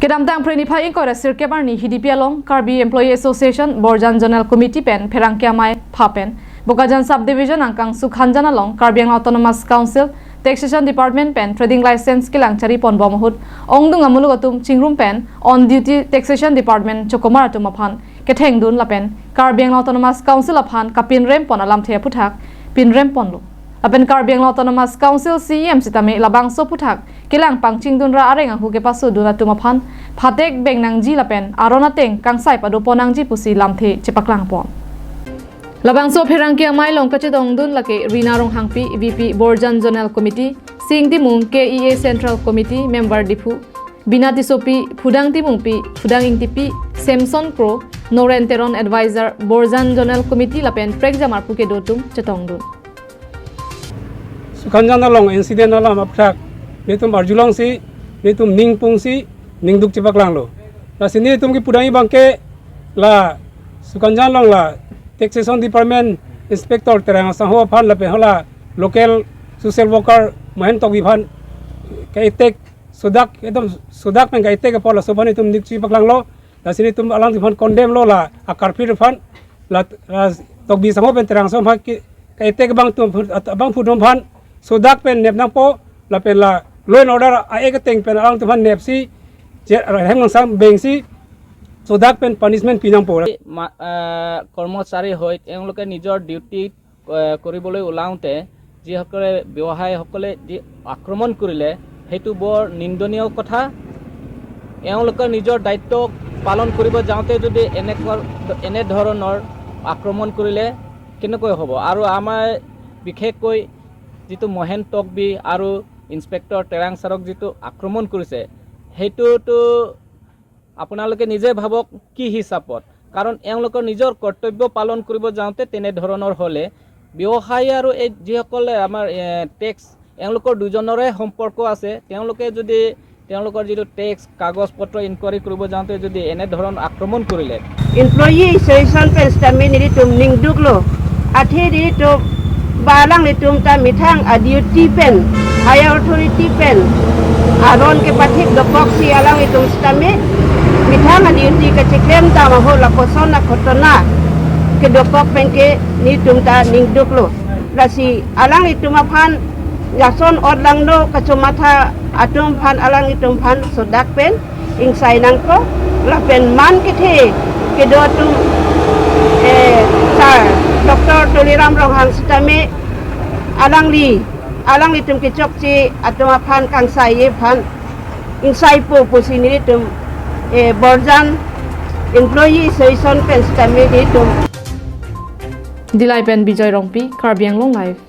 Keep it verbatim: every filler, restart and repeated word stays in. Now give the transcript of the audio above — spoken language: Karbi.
Kedamtang Phre niphai ingkoi ra sirkep arni Hidipi along Karbi Employee Association Borjan Zonal Committee pen pherangke amei pha pen Bokajan Subdivision angkang Sukhanjan along Karbi Anglong Autonomous Council Taxation Department pen trading license kelang chari pon bom ahut ongdung amuluk atum chingrum pen on duty Taxation Department chokomar atum aphan kethengdun lapen Karbi Anglong Autonomous Council aphan kapinrem pon alamthe aphuthak pinrem ponlo. Lapen Karbi Anglong Autonomous Council C E M sitame labangso aphuthak kelang pangchingdun ra areng ahu kepasodun atum aphan phatek beng nangji lapen aron ateng kangsai pado pon nangji pusi lamthe chepaklang pon. Labangso pherangke amei along kachetongdun lake Rina Ronghangpi, V P Borjan Zonal Committee, Sing Timung, K E A Central Committee Member Diphu, Bina Tissopi, Phudang Timungpi, Phudang Ingtipi, Samson Kro, Noren Teron Advisor Borjan Zonal Committee lapen prekjam arpu kedo atum chetongdun. Sukhanjan along incident alam aphuthak nelitum arjulongsi, nelitum ningpungsi, ningduk chepaklanglo. Lasi nelitum kipudamji abangke la Sukhanjan along la Taxation Department Inspector Terang Asangho aphan lapen hala local social worker Mohen Tokbi aphan ka-attack sodak, ekdom sodak pen ka-attack apot laso aphan nelitum ningduk chepaklanglo. Lasi nelitum alangtum aphan condemn lo la akarpit aphan, la, la Tokbi Asangho pen Terang Asangho aphan ke, ka-attack abang atum, abangphu atum aphan sodak pen nep nangpo lapen la law and order a-act ateng pen alangtum aphan nepsi je, hem kangsam bengsi sodak pen punishment pi nangpo. মা- আহ, কৰ্মচাৰী হৈ তেওঁলোকে নিজৰ ডিউটি, আহ, কৰিবলৈ ওলাওঁতে যিসকলে ব্যৱসায়ীসকলে যি আক্ৰমণ কৰিলে, সেইটো বৰ নিন্দনীয় কথা। এওঁলোকৰ নিজৰ দায়িত্ব পালন কৰিব যাওঁতে যদি এনেকুৱা, এনেধৰণৰ আক্ৰমণ কৰিলে কেনেকৈ হ'ব? আৰু আমাৰ বিশেষকৈ যিটো মহেন তকবি আৰু ইন্সপেক্টৰ টেৰাং ছাৰক যিটো আক্ৰমণ কৰিছে, সেইটোতো আপোনালোকে নিজে ভাবক কি হিচাপত, কাৰণ এওঁলোকৰ নিজৰ কৰ্তব্য পালন কৰিব যাওঁতে তেনেধৰণৰ হ'লে ব্যৱসায়ী আৰু এই যিসকলে আমাৰ, এ, টেক্স, এওঁলোকৰ দুজনৰে সম্পৰ্ক আছে, তেওঁলোকে যদি তেওঁলোকৰ যিটো টেক্স কাগজ পত্ৰ ইনকুৱাৰী কৰিব যাওঁতে যদি এনেধৰণ আক্ৰমণ কৰিলে, Employee Association pen sitame nelitum ningduklo. Athe nelitum ba alanglitum ta methang a-duty pen, higher authority pen aron kepathek dokok si alanglitum sitame methang a-duty kacheklem dam ahut lapuson a-ghotona kedokok penke nelitum ta ningduklo. Lasi alanglitum aphan lason otlangno kachomatha atum aphan alanglitum aphan sodak pen ingsai nangkok lapen man kethe kedo atum, eh, Sir Doctor Tuliram Ronghang sitame alangli, alanglitum kechokche atum aphan kangsai aphan ingsaipo pusi nelitum, eh, Borjan Employee Association pen sitame nelitum. Dillai pen Bijoy Rongpi, Karbi Anglong Live.